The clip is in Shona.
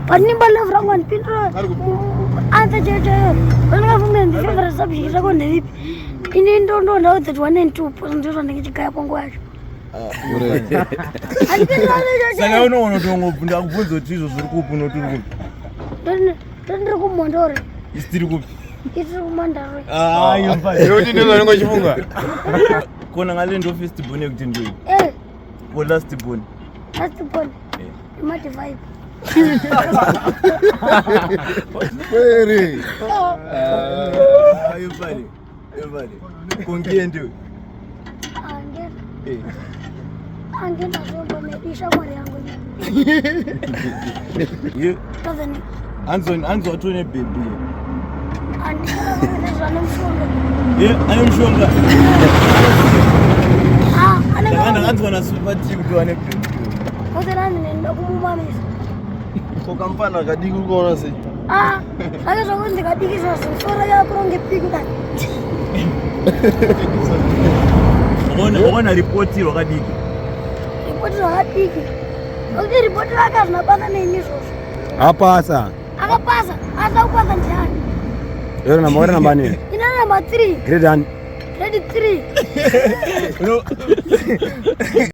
Panimba love rangu andipindura answer chaiyo chaiyo. Pandakafunga ndi favorite subject rako nderipi? Ini ndondoona that 1 and 2 because ndizvo ndinenge panguva yacho. Andipindura chaiyo Saka chaiyo. unoona kuti ungobvunza kubvunza kuti izvo zviri kupi unoti uri kupi? Ndiri kumondoro. Isi tiri kupi? Itiri kumandaro. Ah, iyo mfana. Yekuti ndizvo vanenge vachifunga. Kona ngale ndo first born yekuti ndoyi. Eh, Ko last born. last born. Eh. Imati vibe. Kwere. Ah, iyo mfana. Iyo mfana. Kongiye ndoyi. Ange Eh. ange ndazomba medisha mwari yangu. Ye Tazani. Anzo anzo atone baby. Andizvane mushonga. Ye ane mushonga. Ah, anenge Ndakanda anzwa na super T kuti wane baby. Ozerani nenda kumumamisa. Ko kamfana kadiki uri kuona sei? Ah, zvake zvokuti ndikadikisa zvisoro yakuronge piki kudai. Ukaona ukaona report rwakadiki. Ripoti rakadiki. Nokuti ripoti rake hazvina basa neni izvozvo. Apasa. Akapasa, asina kupasa ndiani? Yoro namba uri namba nini? Ina namba 3, Grade 1. grade 3. Uno